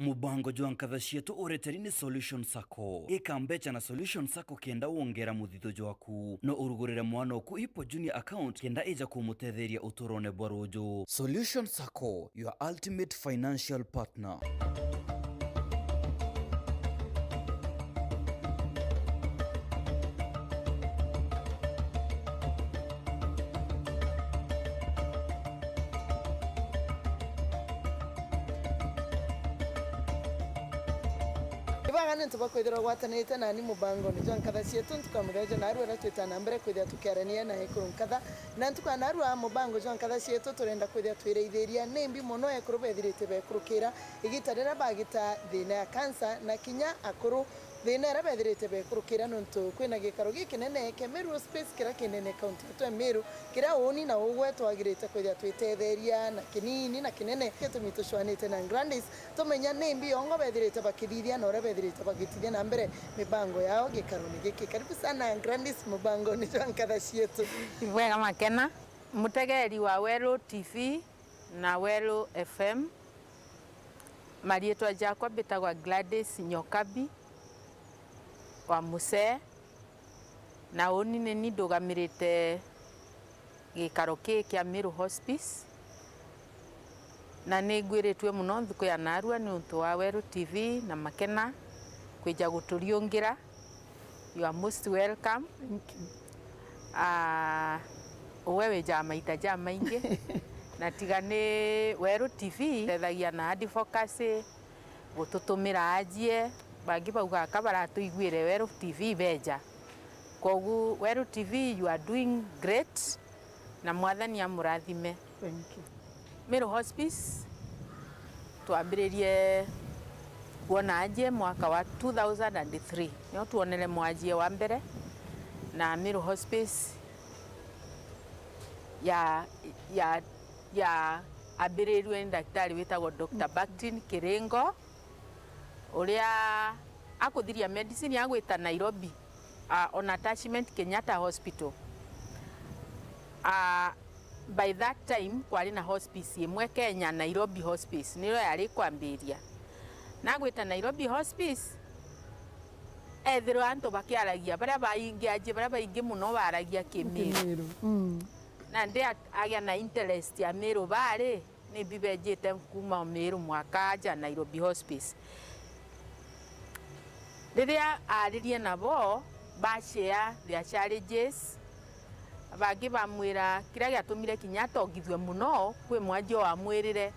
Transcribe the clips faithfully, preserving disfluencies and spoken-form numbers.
Mubango jwa nkatha cietu ureteri ni Solution Sacco. Ika mbecha na Solution Sacco kenda wongera muthitho jwaku. No urugurire mwana oku Hippo Junior account kenda ija kumutetheria uturone bwa ruju. Solution Sacco, your ultimate financial partner. Ibanga ni ntu bwa kwithirwa ugwatanirite nani mubangone jwa nkatha cietu ntuku ya muthenja, na arua twita na mbere kwithia tukiarania na ekuru nkatha. Na ntuku ya narua mubango jwa nkatha cietu turenda kwithia twiraithiria nimbi mono ekuru bethirite bekurukira igita riria bagita thina ya kansa, na kinya akuru thina iria bethirite bekurukira, nontu kwina gikaro gikinene kia Meru Hospice kiria kinene kaunti yetu ya Meru, kiria uuni na ugwe twagirite kwithia twitetheria na kinini na kinene. Gitumi tucwanite na Grandis tumenya nimbi ongo bethirite bakithithia na uria bethirite bagitithia na mbere mibango yao gikarone giki. Karibu sana Grandis mubangone jwa nkatha cietu. Ibwega Makena, mutegeri wa Weru T V na Weru F M. Mariitwa jakwa mbitagwa Gladys Nyokabi wa Musee, na uni nini ndugamirite gikaro kii kia Meru Hospice, na ni ngwiritue mono nthuku ya narua niuntu wa Weru T V na Makena kwija guturiungira. You are most welcome. Thank you. Ah, uwe wijaga maita jamaingi na tiga ni Weru T V, tethagia na advocacy, gututumira ajie, bangi baugaga ka baratuiguire Weru T V beja. Kwogu Weru T V, you are doing great, na Mwathani amurathime. Thank you. Meru Hospice twambiririe kwona ajie mwaka wa two thousand and three, nio twonere mwajie wa mbere, na Meru Hospice ya, ya, ya ambirirue ni daktari witagwo Doctor Baktin Kiringo, uria akuthiria medicine agwita Nairobi, ah, on attachment Kenyatta Hospital. Ah, by that time kwari na hospice imwe Kenya, Nairobi Hospice niyo yari kwambiria. Nagwita Nairobi Hospice, ethirwa antu bakiaragia, baria baingi ajie, baria baingi mono baragia Kimiru. Kimiru. Mm. Nandi a-, agia na interest ya Miru bari, nimbi bejite kuma Miru mwaka aja Nairobi Hospice. Riria aririe nabo, ba share their challenges, bangi bamwira kiria giatumire kinya atongithue mono, kwi mwajie wamwirire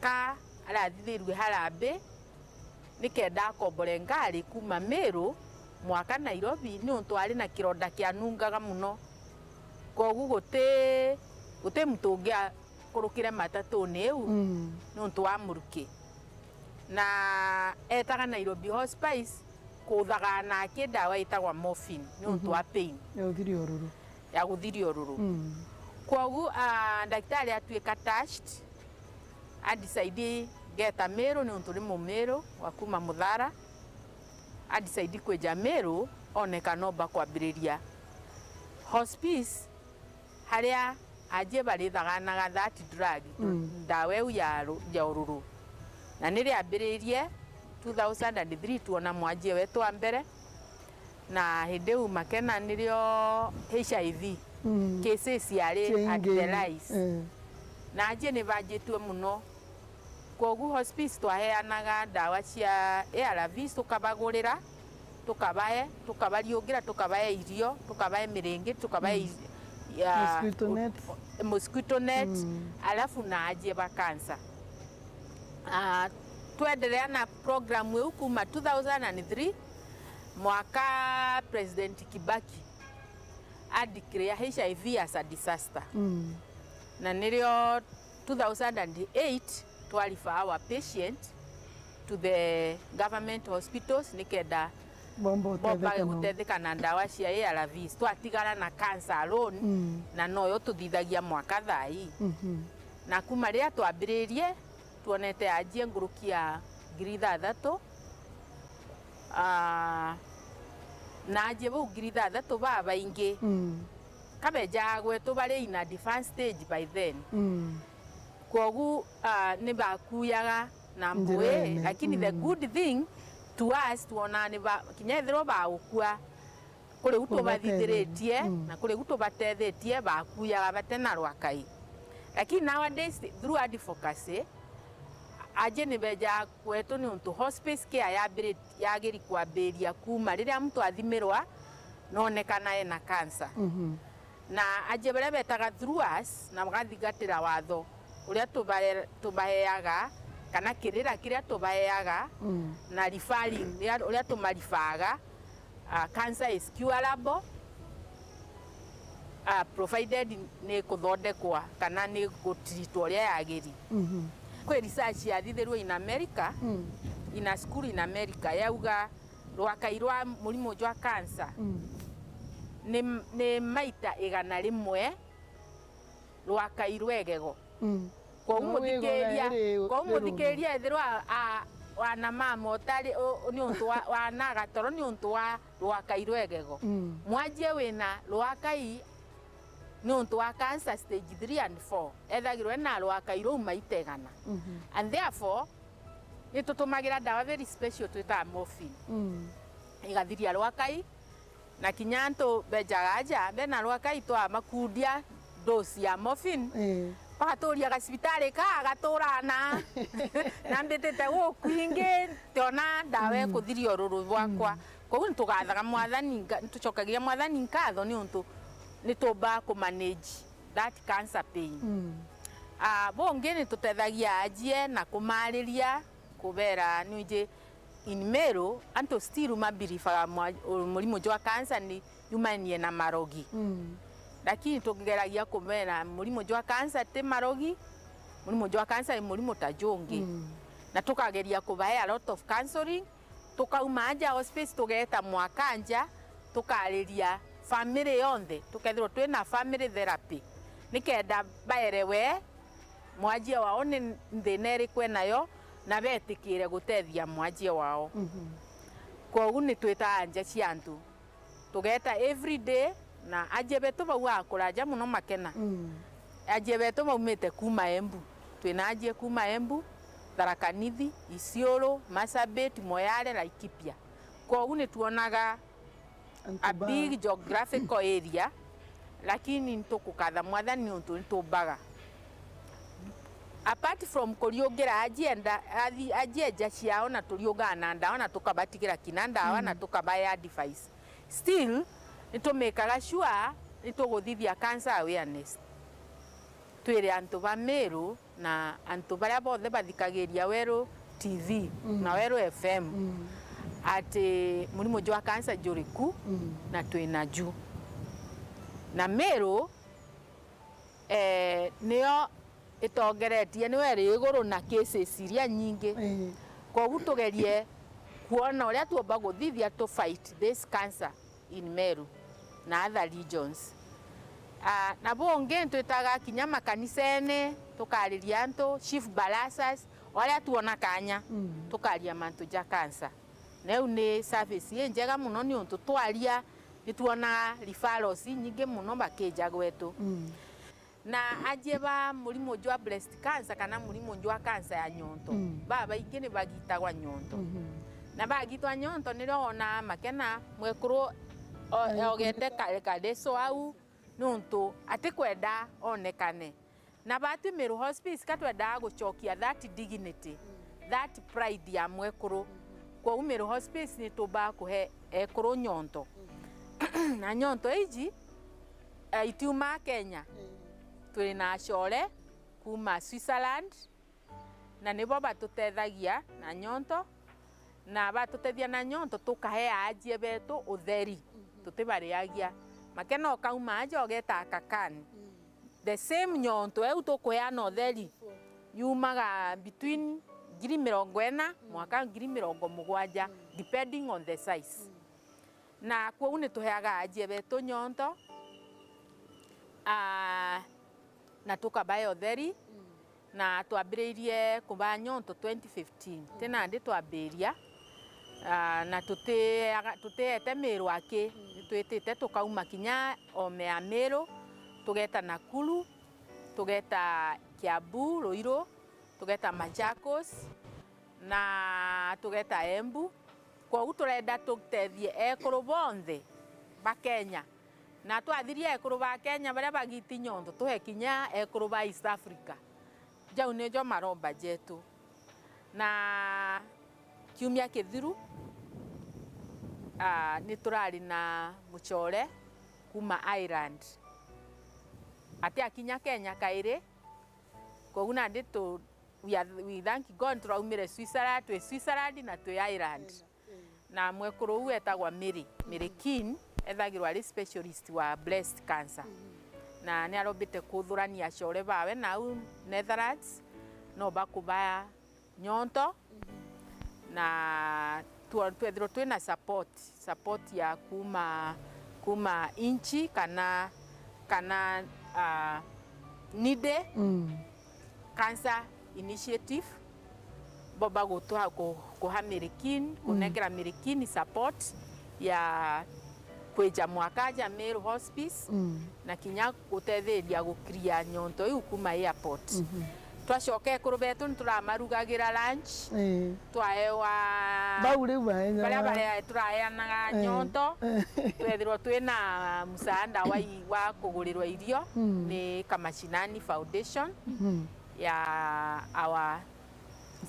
ka arathithirue Harambee, nikenda akombore ngari kuma Miru mwaka Nairobi, niuntu ari na kironda kianungaga mono. Kwogu guti, guti muntu ungiakurukire matatuni iu, mm, niuntu wa muruki. Na etaga Nairobi Hospice kuthagana aki ndawa itagwa morphine, niuntu, mhm, wa pain. Ya guthiria ururu. Ya guthiria ururu. Mm. Kwogu, ah, ndagitari atuika touched, a decide ngeta Miru niuntu ni Mumiru wa kuma Muthara. A decide kwija Miru one kana no bakwambiriria hospice haria ajie barithaganaga that drug, mm, ndawa iu ya ru-, ya ururu. Na ni riambiririe two thousand and three twona mwajie wetu wa mbere, na hindi iu Makena nirio H I V, mm, cases yari at the rise. Eh. Na ajie ni bajitue mono. Kwogu hospice twaheanaga ndawa cia A R Vs, tukabagurira, tukabae, tukabariungira, tukabae irio, tukabae miringi, tukabae, mm, i-, ya, mosquito net, mosquito net, mm, alafu na ajie ba cancer. Ah, twenderea na program iu kuma two thousand and three, mwaka President Kibaki a declare H I V as a disaster. Mm. Na nirio two thousand and eight twa refer our patient to the government hospitals nikenda bomba gutetheka na ndawa cia A R Vs. Twatigara na cancer alone, mm, na noyo tuthithagia mwaka thaa ii. Mhm. Na kuma riria twambiririe, twonete ajie nguruki ya ngiri ithathatu. Ah, na ajie bau ngiri ithathatu babaingi, mm, kabejaga gwetu bari in advanced stage by then. Mm. Kwogu, ah, ni bakuyaga na mbui, njirene, lakini the, mm, good thing to us, twonaa ni ba, kinya ethirwa bagukua, kuri u tubathithiritie, mm, na kuri u tubatethetie, bakuyaga bate na rwakai. Lakini nowadays, through advocacy, aji ni beja kwetu niuntu hospice care yambiri-, yagiri kwambiria kuuma riria muntu athimirwa noonekana ena cancer. Mhm. Na aji baria betaga through us na bagathingatira watho uria tubare-, tubaheaga, kana kirira kiria tubaheaga, mm, na referring, riria, uria tumarifaaga, ah, cancer is curable, ah, provided ni kuthondekwa kana ni gutiritwa uria yagiri. Mhm. Kwi research yathithirwe in America, mm, in a school in America, yauga rwakai rwa murimo jwa cancer, mm, ni, ni maita igana rimwe rwakai rwa igego. Mm. Kwou no wigona muthikiria, iri, kwou iri muthikiria ethirwa a, a, wana mama utari, u, niuntu wa, wana agatoro niuntu wa rwakai rwa igego. Mm. Mwajie wina rwakai niuntu wa cancer stage three and four, ethagirwa ena rwakai ruu maita igana. Mhm. And therefore, ni tutumagira ndawa very special twitaga morphine. Mm. Igathiria rwakai, na kinya antu bejaga aja, bena rwakai twamakundia dose ya morphine, ii, bagaturia gacibitari ka, gaturana na mbitite guku ingi, tiona ndawa, mm, ikuthiria ururu bwakwa. Mm. Koguo nitugathaga Mwathani Nga-, nitucokagiria Mwathani nkatho niuntu nitumba ku manage that cancer pain. Mm. Ah, bungi nitutethagia ajie na kumariria, kubera nwiji in Meru, antu still mabirifaga mwa-, u-, murimo jwa cancer ni yumanie na marogi. Mm. Lakini tungeragia kumera murimo jwa cancer ti marogi, murimo jwa cancer ni murimo ta jungi. Mm. Na tukageria kubahe a lot of counseling, tukauma aja hospice tugeeta mwaka nja, tukariria family yonthe, tukethirwa twina family therapy, nikenda baerewe mwajie wao ni nthina iriku enayo, na betikire gutethia mwajie wao. Mhm. Kwogu ni twitaa nja cia antu, tugeeta every day, na ajie betu bau a kuraja mono Makena. Mm. Ajie betu baumite kuuma Embu. Twina ajie kuuma Embu, Tharaka Nithi, Isiolo, Marsabit, Moyale, Laikipia. Kwogu ni twonaga a big geographical area, lakini ntukukatha Mwathani niuntu nitumbaga. Apart from kuriugira ajie nda-, athi-, ajie nja ciao na turiugaa na ndawa na tukabatigira kinya ndawa na, mm, tukabae advice. Still, nitumikaga sure nituguthithia cancer awareness. Twire antu ba Meru na antu baria bonthe bathikagiria Weru T V, mm, na Weru F M, mm, ati murimo jwa cancer juri ku, mm, na twina ju. Na Meru, eh, niyo itongeretie, niyo iri iguru na cases iria nyingi. Ii. Kwogu tugerie kwona uria tuumba guthithia to fight this cancer in Meru na other regions. Ah, na bungi ntwitaga kinya makanisene, tukariria antu, chief barazas, aria twona kanya, mm, tukaria mantu ja cancer. Na iu ni service injega mono, niuntu twaria, nitwonaga referrals inyingi mono bakija gwetu. Mm. Na ajie ba murimo jwa breast cancer kana murimo jwa cancer ya nyonto, mm, babaingi ni bagitagwa nyonto. Mhm. Na bagitwa nyonto, nirio wonaa Makena mwekuru o-, mm, ogete ka-, kareso au, niuntu atikwenda onekane. Na batwi Meru Hospice ka twendaa gucokia that dignity, mm, that pride ya mwekuru. Mhm. Kwogu Meru Hospice nitumbaga kuhe ekuru nyonto. Mhm. Na nyonto iji, eh, itiumaa Kenya. Mm. Turi na acore kuuma Switzerland, na nibo batutethagia na nyonto, na batutethia na nyonto, tukahe aajie betu utheri, mhm, tutibariagia. Makena ukauma aja ugeeta Aga Khan. Mm. The same nyonto eu tukuheana utheri, yumaga between ngiri mirongo ina, mm, mwaka ngiri mirongo mugwanja, mm, depending on the size. Mm. Na kwogu nituheaga aajie betu nyonto, aa, na tukabae utheri, mm, na twambiriirie kubaa nyonto twenty fifteen. Mm. Ti nandi twambiria, aa, na tutiaga-, tutiete Miru aki, mm, nitwitite tukauma kinya oome ya Miru, tugeeta Nakuru, tugeeta Kiambu, Ruiru, tugeeta Machakos, Na tugeta Embu. Kwogu turenda tutethie ekuru bonthe ba Kenya. Na twathiria ekuru ba Kenya baria bagiti nyonto, tuhe kinya ekuru ba East Africa. Jau nijo maromba jetu. Na kiumia kithiru, ah, ni turari na mucore kuma Ireland. Ati akinya Kenya kairi, kwogu nandi tu, we are, we thank God, turaumire Switzerland, twi Switzerland na twi Ireland. Na mwekuru uu etagwa Mary, Mary Keane, ethagirwa ari specialist wa breast cancer. Na ni arombite kuthurania acore bawe nau Netherlands, no bakubaya nyonto, na twa-, twethirwa twina support, support ya kuma, kuma inchi kana, kana, ah, NIDE, Mm. Cancer Initiative, bo bagutwa ku-, kuha Mary Keane, Mm. kunengera Mary Keane support ya kwija mwaka aja Meru Hospice, Mm. na kinya gutetheria gukiria nyonto iu kuma airport. Mhm. Twacoka ekuru betu nituramarugagĩra lunch, Ĩĩ. twaewa Bau rĩu baenya baria ba- baria turaeanaga Eh. nyonto, Eh. twethirwa twina musaada wa i-, wa kugurirwa irio Mm. ni Kamashinani Foundation Mhm. ya our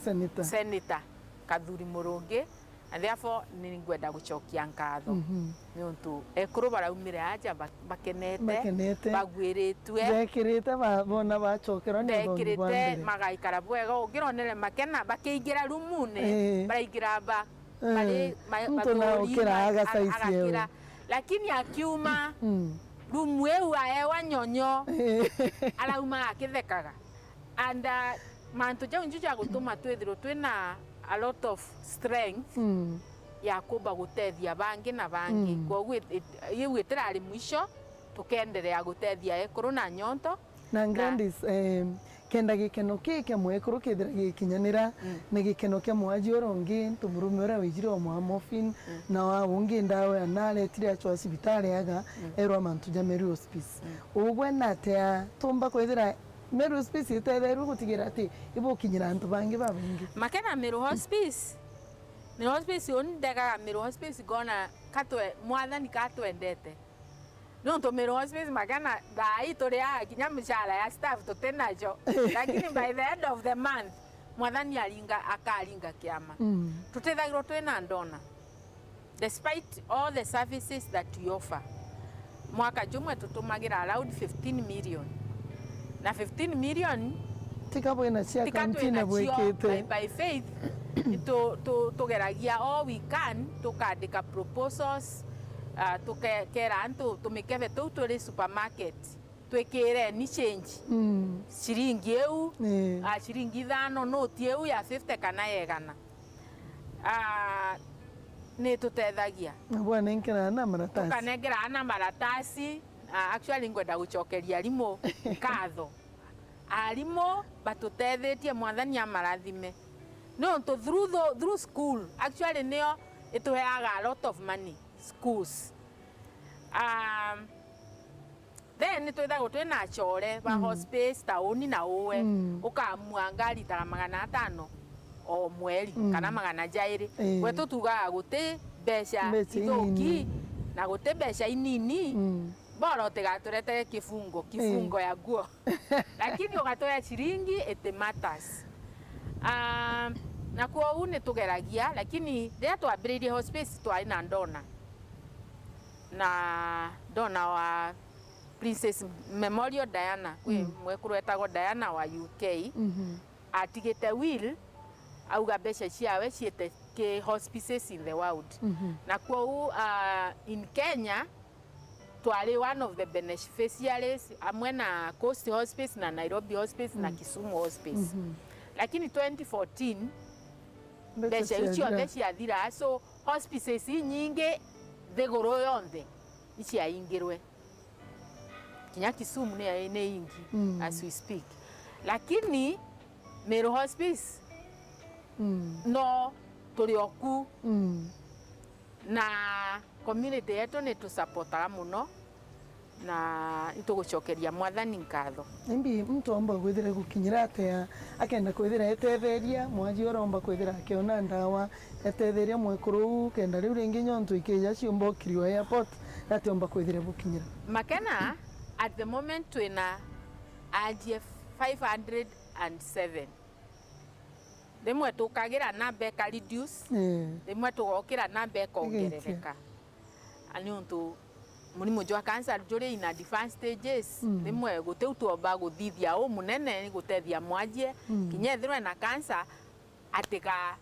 Senator. Senator Kathuri Murungi, and therefore ni ngwenda gucokia nkatho Mhm. niuntu ekuru baraumire aja ba-, bakenete, Bakenete. bagwiritue, Bekirite ba-, bona bacokerwa ni uthoni bwa bekirite mbere. magaikara bwega, ungironere makena, bakiingira rumune, Eh. baraingira ba-, Eh, bari, ma-, muntu bathuri, naukira ma-, aga aga-, size agakira. Lakini akiuma Mm. rumu iu aewa nyonyo, Eh. arauma akithekaga. And, uh, mantu jau nju ja gutuma twithirwe twina a lot of strength Mm. ya kumba gutethia bangi na bangi. Mm. Kwogu it-, it-, iu itirari mwisho, tukenderea gutethia ekuru na nyonto. Na Na Gladys, eh, kenda gikeno kii kia mwekuru kithira gikinyanira, Mm. ni gikeno kia mwaji uria ungi, ntu murume uria wijire omwa morphine, Mm. na wa ungi ndawa ya naretire acwa cibitari aga, Mm. erwa mantu ja Meru Hospice. Mm. Ugwe natea tumba kwithira Meru Hospice itetheerue gutigira ati ibukinyira antu bangi babaingi. Makena Meru Hospice. Meru Hospice, uni ndegaga Meru Hospice, ngona katwe-, Mwathani katwendete. Nontu Meru Hospice makena, thaa ii turi aa, kinya micara ya staff tutinajo. Lakini by the end of the month, Mwathani aringa, akaringa kiama. Mm. Tutithagirwa twina ndona. Despite all the services that we offer, mwaka jumwe tutumagira around fifteen million. Na fifteen million tika bwina cia tika kaunti twina cio, bwikite. By, by faith, tu, tu, tugeragia all we can, tukandika proposals, ah, tukera antu tumikebe tuu turi supermarket, twikireni change. Mm. Ciringi iu, Eh. ah, ciringi ithano, noti iu ya fifty kana ya igana. Ah, ni tutethagia. Na bwanenkeraa na maratasi. Tukanengera ana maratasi. Ah, actually, ngwenda gucokeria arimu nkatho. Arimu batutethetie, Mwathani amarathime. Nontu through the, through school, actually, nio ituheaga a lot of money, schools. Um, Then twithagwo twina acore ba Mm. hospice tauni na uwe, Mm. ukamua ngari ta magana atano o mweri, Mm. kana magana jairi. Eh. Gwetu tugaga guti mbeca Mbeca ithuki, inini. Na guti mbeca inini. Mm. Bora utigaturetere kifungo, Eh. kifungo ya nguo. Lakini ugatwea ciringi, it matters. Ah, na kwoou nitugeragia, lakini riria twambiririe hospice twari na ndona. Na ndona wa Princess Memorial Diana, kwi Mm. mwekuru etagwo Diana wa U K, Mhm. atigite will, auga mbeca ciawe ciite ki hospices in the world. Mhm. Na kwoou, ah, in Kenya, twari one of the beneficiaries, amwe na Coast Hospice na Nairobi Hospice na Mm. Kisumu Hospice. Mhm. Lakini twenty fourteen, Mbeca mbeca iu ciathira. Cionthe ciathira, so hospices inyingi nthiguru yonthe iciaingirwe. Kinya Kisumu ni, ni ingi, Mm. as we speak. Lakini Meru Hospice, Mm. no turi oku. Mm. Na community yetu ni tusupportaga muno. Na itugucokeria Mwathani nkatho. Imbi muntu aumba kwithira gukinyira atia akenda kwithira etetheria mwajie uria aumba kwithira akiona ndawa, etetheria mwekuru uu kenda riu ringi nyontu ikija ciumba ukiriwa airport, atia aumba kwithira gukinyira? Makena, at the moment twina ajie five hundred and seven. Rimwe tukagira namba ika reduce, rimwe tugokira namba ikongerereka. Niuntu murimo jwa cancer juri in advanced stages, rimwe gutiu tuomba guthithia uu munene ni gutethia mwajie, kinya ethirwe na cancer, atiga,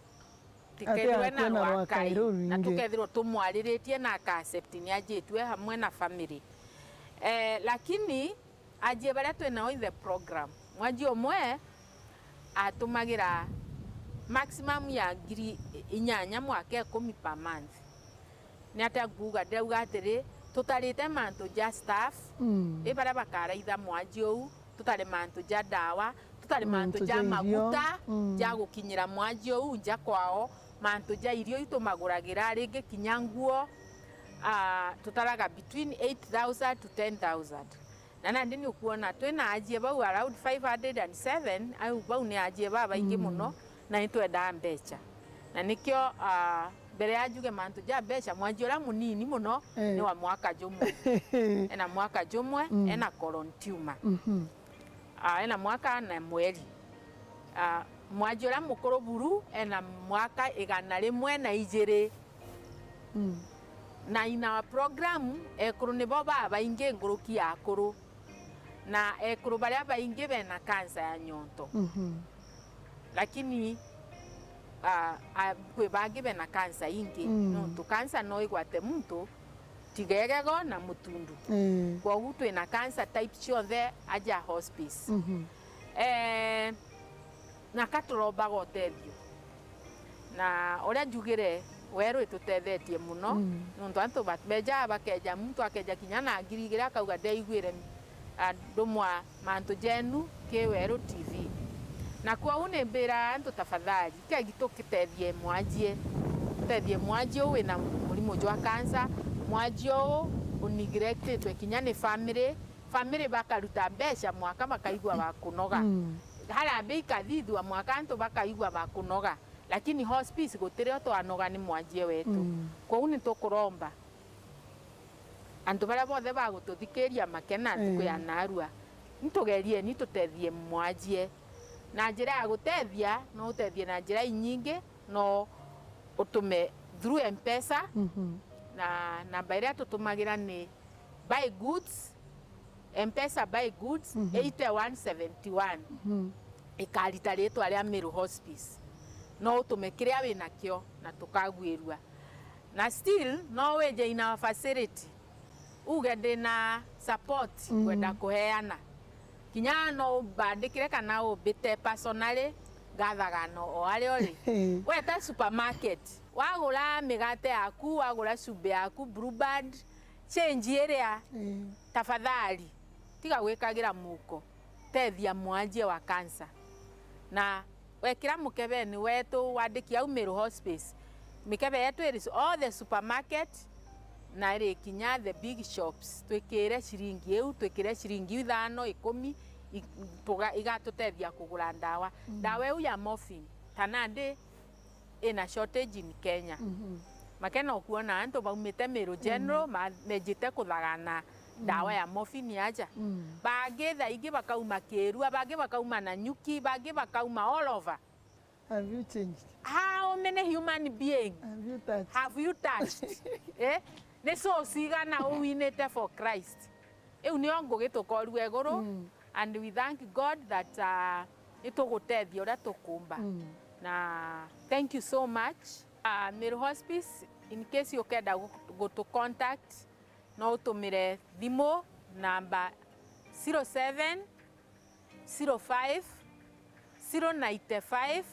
tikethirwe na rwakai, na tukethirwa tumwariritie na aka accept ni ajitue hamwe na family. Eh, lakini ajie baria twinao in the program, mwajie umwe atumagira maximum ya ngiri inyanya mwaka ikumi per month. Ni atia nguuga? Ndirauga atiri, tutarite mantu ja staff, i baria bakaraitha mwajie uu, tutare mantu ja ndawa, tutare mantu ja maguta ja gukinyira mwajie uu nja kwao, mantu ja irio itumaguragira, ringi kinya nguo, ah, tutaraga between eight thousand to ten thousand. Na nandi ni ukwona twina ajie bau around five hundred and seven, au bau ni ajie babaingi muno, na nitwendaa mbecha. Na nikio, ah, mbere ya njuge mantu ja mbecha, mwajie uria munini muno ni wa mwaka jumwe. Ena mwaka jumwe, ena colon tumor. Ah, ena mwaka na mweri. Ah, mwajie uria mukuru buru ena mwaka igana rimwe na ijiri. Na in our program, ekuru nibo babaingi nkuruki ya akuru. Na ekuru baria baingi bena cancer ya nyonto. Lakini, ah, ah, kwi bangi bena cancer ingi. Nontu cancer no igwate muntu, tiga igego na mutundu. Kwogu twina cancer type cionthe aja hospice. Eh, na ka turombaga utethio. Na uria njugire, Weru itutethetie muno, nontu antu ba-, beja bakeja, muntu akeja kinya na ngiri igiri akauga, "Ndeiguire, ah, ndumwa mantu jenu ki Weru T V." Na kwou ni mbiraga antu, tafadhali, kegi tukitethie mwajie. Tutethie mwajie uu wina murimo jwa cancer, mwajie uu uneglectitwe kinya ni family, family bakaruta mbeca mwaka bakaigua bakunoga. Harambee ikathithua mwaka antu bakaigua bakunoga. Lakini hospice gutirio twanoga ni mwajie wetu. Kwou ni tukuromba antu baria bonthe bagututhikiria Makena ntuku ya narua, nitugerieni tutethie mwajie na njira ya gutethia. No utethie na njira inyingi, no utume through Mpesa, na namba iria tutumagira ni buy goods, Mpesa buy goods, eight one seven one. Ikarita ritwa ria Meru Hospice. No utume kiria winakio na tukagwirua. Na still, no wije in our facility, uge ndina support ngwenda kuheana. Kinya no ubandikire kana umbite personally, ngathagana o aria uri. Weta supermarket, wagura migate yaku, wagura cumbĩ yaku, Blue Band, change iria, tafadhali, tiga gwikagira muko, tethia mwajie wa cancer. Na wekira mukebeni wetu wandiki au Meru Hospice, mikebe yetu iri all the supermarket, na iri kinya the big shops. Twikire ciringi iu, twikire ciringi ithano, ikumi, i-, tuga-, igatutethia kugura ndawa. Ndawa iu ya morphine, ta nandi ina shortage in Kenya. Makena ukuona antu baumite Meru General, ma-, mejite kuthagana ndawa ya morphine aja. Bangi thaa ingi bakauma Kirua, bangi bakauma Nanyuki, bangi bakauma all over. Have you changed? How many human being have you touched? Have you touched? Eh? Ni souls igana uwinite for Christ? Iu nio ngugi tukorua iguru, and we thank God that, uh, nitugutethia uria tukumba. Na thank you so much. Uh, Meru Hospice, in case ukenda gu-, gutu contact, no utumire thimu namba zero seven zero five zero nine five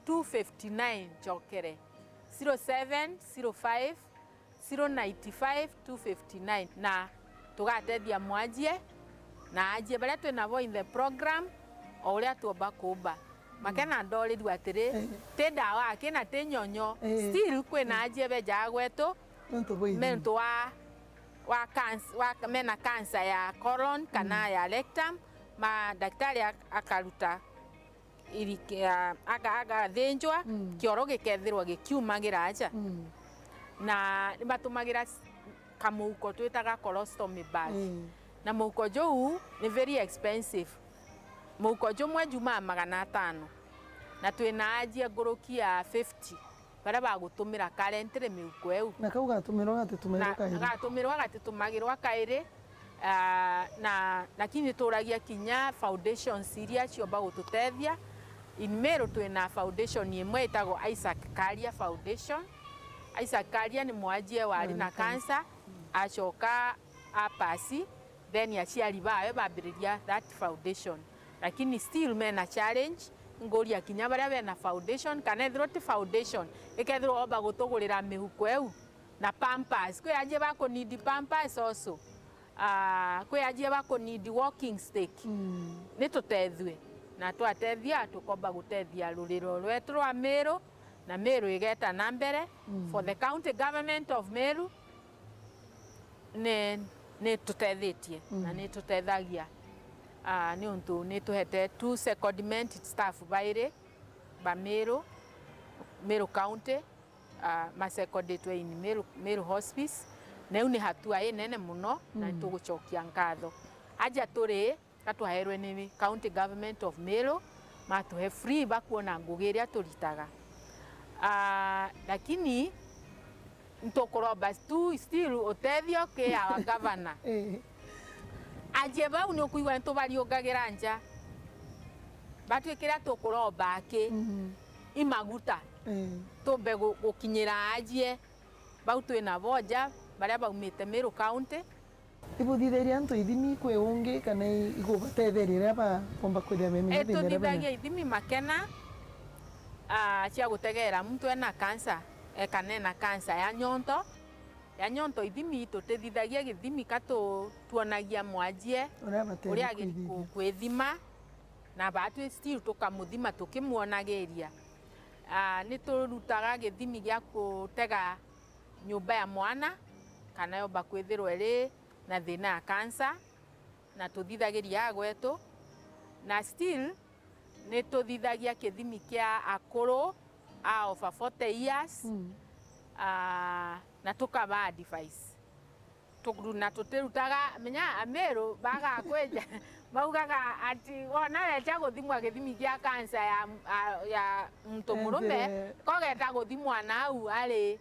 two fifty nine, njokere, zero seven zero five zero nine five two fifty nine, na tugatethia mwajie na ajie baria twinabo in the program o uria tuomba kumba. Makena ndorirua atiri, ti ndawa aki na ti nyonyo, still kwina ajie bejaga gwetu nontu bwa ithimi, nontu wa wa canc-, wa, mena cancer ya colon kana ya rectum, ma daktari ak-, akaruta iri-, a-, aga-, agathinjwa, kioro gikethirwa gikiumagira aja. Na nibatumagira s-, kamuhuko twitaga colostomy bag. Na muhuko juu ni very expensive. Muhuko jumwe jumaa magana atano. Na twina ajia nguruki ya fifty. Baria bagutumira currently mihuko iu. Na kau gatumirwa gatitumairwa kairi? Gatumirwa gatitumagirwa kairi, ah, na, lakini turagia kinya foundations iria ciomba gututethia. In Meru twina foundation imwe itagwo Isaac Karia Foundation. Isaac Karia ni mwajie wari na cancer, acoka apasi, then aciari bawe bambiriria that foundation. Lakini still mena challenge, nguria kinya baria bena foundation, kana ethirwa ti foundation, ikethirwa omba gutugurira mihuko iu na pampers. Kwi ajie bakunidi pampers also. Ah, kwi ajie bakunidi walking stick. Ni tutethue. Na twatethia, tukomba gutethia ruriro rwetu rwa Meru, na Meru igeta na mbere. For the county government of Meru, ni, ni tutethitie na ni tutethagia, ah, niuntu ni tuhete two secondment staff bairi ba Meru, Meru County, ah, maseconditwe in Meru, Meru Hospice, na iu ni hatua inene muno, na nitugucokia nkatho. Aja turi ka twaerwe ni County Government of Meru, matuhe free bakuona ngugi iria turitaga. Ah, lakini ntukuromba tu still utethio ki our governor. Eh. Ajie bau ni ukwigua nitubariungagira nja. Batwi kiria tukuromba aki, i maguta. Eh. Tumbe gu-, gukinyira ajie. Bau twina boja, baria baumite Meru County. Ibuthithiria antu ithimi kwi ungi kana i-, igubatetheria riria bakomba kwithira bemenya thina iria bena? Itutithagia ithimi makena, ah, cia gutegeera muntu ena cancer, e, kana ena cancer ya nyonto. Ya nyonto ithimi tutithithagia githimi ka tu-, tuonagia mwajie uria agiri ku-, kwithima, na batwi still tukamuthima tukimwonagiria. Ah, ni turutaga githimi gia kutega nyumba ya mwana, kana yomba kwithirwa iri na thina ya cancer, na tuthithagiria agwetu, na still ni tuthithagia kithimi kia akuru a over forty years, ah, na tukaba advice. Tu-, na tutirutaga, menya Amiru bagakwija, baugaga ati wona weja guthimwa githimi gia cancer ya, ya, ya muntu murume, kogeta guthimwa nau ari.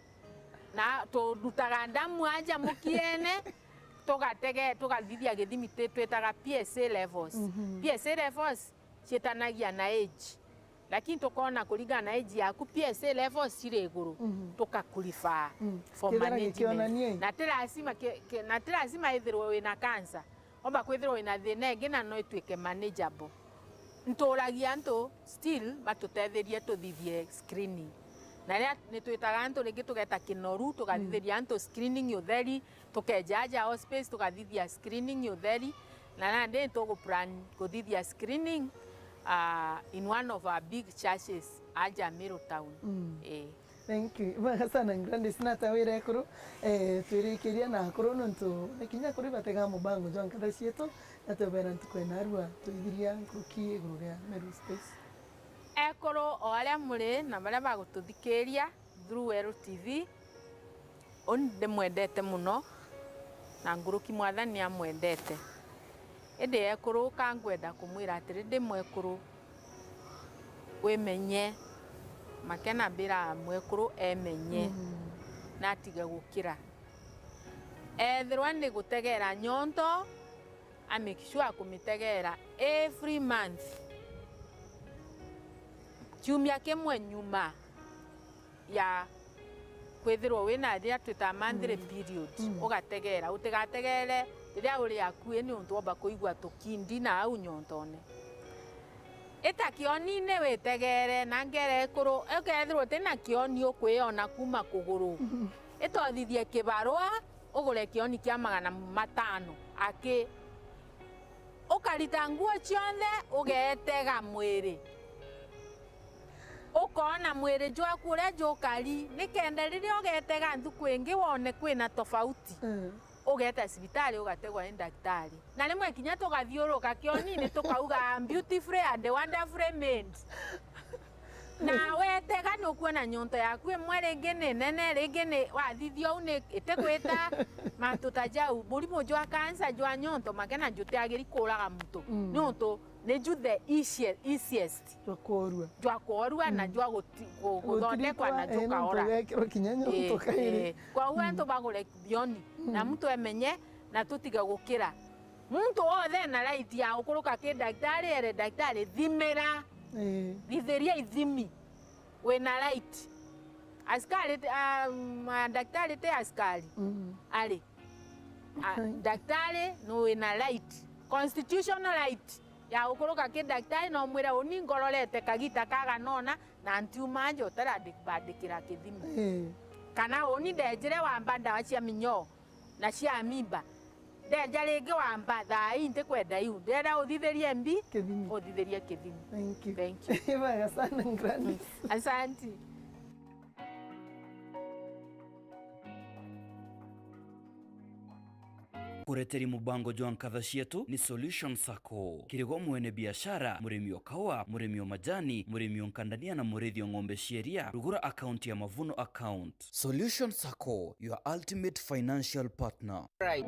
Na turutaga ndamu aja mukiene, tugatege-, tugathithia githimi ti-, twitaga P S A levels. P S A levels ciitanagia na age. Lakini tukoona kuringana na age yaku, P S A levels ciri iguru, tukakurefer for management. Na ti lazima ki-, ki-, na ti lazima ithirwe wina cancer. Omba kwithirwa wina thina ingi na no itwike manageable. Nturagia antu still batutetherie tuthithie screening. Na riria nitwitaga antu ringi tugeta Kinoru, tugathithiria antu screening utheri, tukeja aja hospice tugathithia screening utheri, na nandi nituguplan kuthithia screening, ah, in one of our big churches aja Meru town. Ii. Thank you. Ibwega sana Gladys, natawira ekuru, eh, twirikiria na akuru nontu na kinya kuri batega mubango jwa nkatha cietu, na twebera ntuku ya narua tuithiria nkuruki iguru ria Meru Space. Ekuru o aria muri na baria bagututhikiria through Weru T V, uni ndimwendete muno, na nkuruki Mwathani amwendete. Indi ekuru, ka ngwenda kumwira atiri, ndi mwekuru, wimenye. Makena mbira mwekuru emenye, na atige gukira. Ethirwa ni gutegera nyonto, a make sure kumitegeera every month, kiumia kimwe nyuma ya kwithirwa wina riria twita monthly period, ugategeera. Utigategeere riria uri akui, niuntu womba kuigua tukindi na au nyontone. Ita kionine witegeere, na ngere ekuru, ukethirwa utina kioni ukwiona kuuma kuguru, itothithie kibarua, ugure kioni kia magana matano aki. Ukarita nguo cionthe, ugeetega mwiri. Ukoona mwiri jwaku uria jukari, nikenda riria ugeetega nthuku ingi wone kwina tofauti. Mm. Ugeeta cibitari ugategwa ni ndagitari. Na rimwe kinya tugathiuruka kionini tukauga, "I'm beautifully and wonderfully made." Na wetega nukwona nyonto yaku imwe ringi ni nene, ringi ni wathithia uu ni itigwita mantu ta jau. Murimu jwa cancer jwa nyonto makena jutiagiri kuuraga muntu. Mm. Niuntu niju the easiest, easiest Jwa koorua. Jwa koorua na Mm. jwa guti-, gu-, guthondekwa na Gutiritwa, eh, jukaora. Nontu gekirwa kinya nyonto Eh, kairi. Eh. Kwou Mm. antu bagure bioni, na Mm. muntu emenye, na tutige gukira. Muntu wothe ena right ya gukuruka ki ndagitari, ere ndagitari, "Thimira." Eh. Thithiria ithimi. Wina right. Askari ti, um, ndagitari ti askari. Mm. Ari. A, Right. ndagitari ni wina right. Constitutional right ya gukuruka ki ndagitari, no mwire, "Uni ngororete kagita kaganona, na ntiuma nja utarabandikira kithimi." Eh. Kana, "Uni ndejire wamba ndawa cia minyoo na cia mimba. Ndeja ringi wamba thaa ii, ntikwenda iu. Ndenda uthithirie mbi, Kithimi. Uthithirie kithimi." Thank you. Thank you. Ibwega sana, Gladys. Asante. Kureteri mubango jwa nkatha cietu ni Solution Sacco. Kirigo mwene biashara, murimi o kaua, murimi o majani, murimi o nkandania na murithio ng'ombe cia iria, rugura account ya Mavuno account. Solution Sacco, your ultimate financial partner. Right.